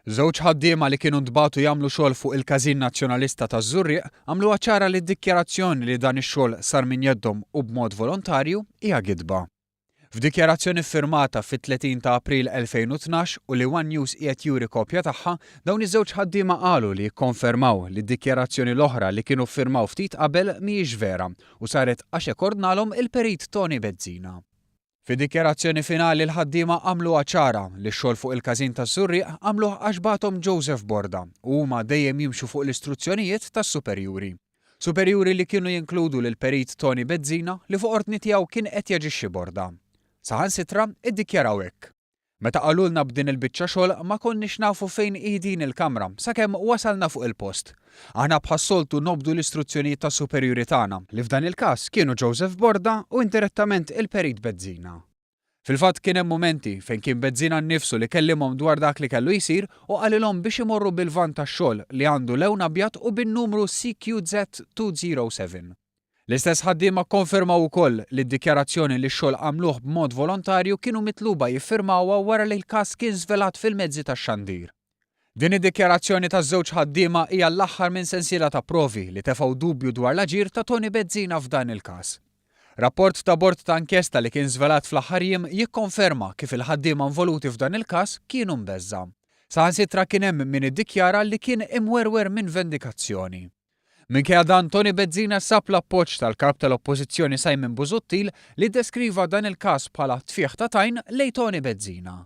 Żewġ ħaddiema li kienu ntbagħtu jagħmlu xogħol fuq il-Każin Nazzjonalista taż-Żurrieq għamluha ċara li d-dikjarazzjoni li dan ix-xogħol sar minn jeddhom u b'mod volontarju hija gidba. F'dikjarazzjoni ffirmata fit-30 ta' April 2012 u li one News qiegħed juri kopja tagħha, dawn iż-żewġ ħaddiema qalu li jikkonfermaw li d-dikjarazzjoni l-oħra li kienu ffirmaw ftit qabel mhijiex vera u saret għax hekk ordnalhom il-Perit Toni Bezzina. Fid-dikjarazzjoni finali l-ħaddiema għamluha ċara li x-xogħol fuq il-każin taż-Żurrieq għamluh għax bagħathom Joseph Borda u huma dejjem jimxu fuq l-istruzzjonijiet tas-superjuri. Superjuri li kienu jinkludu lill-Perit Toni Bezzina li fuq ordni tiegħu kien qed jaġixxi Borda. Saħansitra iddikjaraw hekk. Meta qalulna b'din il-biċċa xogħol ma konniex nafu fejn hi din il-kamra sakemm wasalna fuq il-post. Aħna bħas-soltu nobdu l-istruzzjonijiet tas-superjuri tagħna, li f'dan il-każ kienu Joseph Borda u indirettament il-Perit Bezzina. Fil-fatt kien hemm mumenti fejn kien Bezzina nnifsu li kellimhom dwar dak li kellu jsir u qalilhom biex imorru bil-vann tax-xogħol li għandu lewn abjad u bin-numru CQZ 207. L-istess ħaddiema kkonfermaw ukoll li d-dikjarazzjoni li x-xogħol għamluh b'mod volontarju kienu mitluba jiffirmawha wara li l-każ kien żvelat fil-mezzi tax-xandir. Din id-dikjarazzjoni taż-żewġ ħaddiema hija l-aħħar minn sensiela ta' provi li tefgħu dubju dwar l-aġir ta' Toni Bezzina f'dan il-każ. Rapport ta' bord ta' inkjesta li kien żvelat fl-aħħar jiem jikkonferma kif il-ħaddiema involuti f'dan il-każ kienu mbeżża'. Saħansitra kien hemm min iddikjara li kien imwerwer minn vendikazzjoni. Minkejja dan, Toni Bezzina sab l-appoġġ tal-Kap tal-Oppożizzjoni Simon Busuttil li ddeskriva dan il-każ bħala tfigħ ta' tajn lejn Toni Bezzina.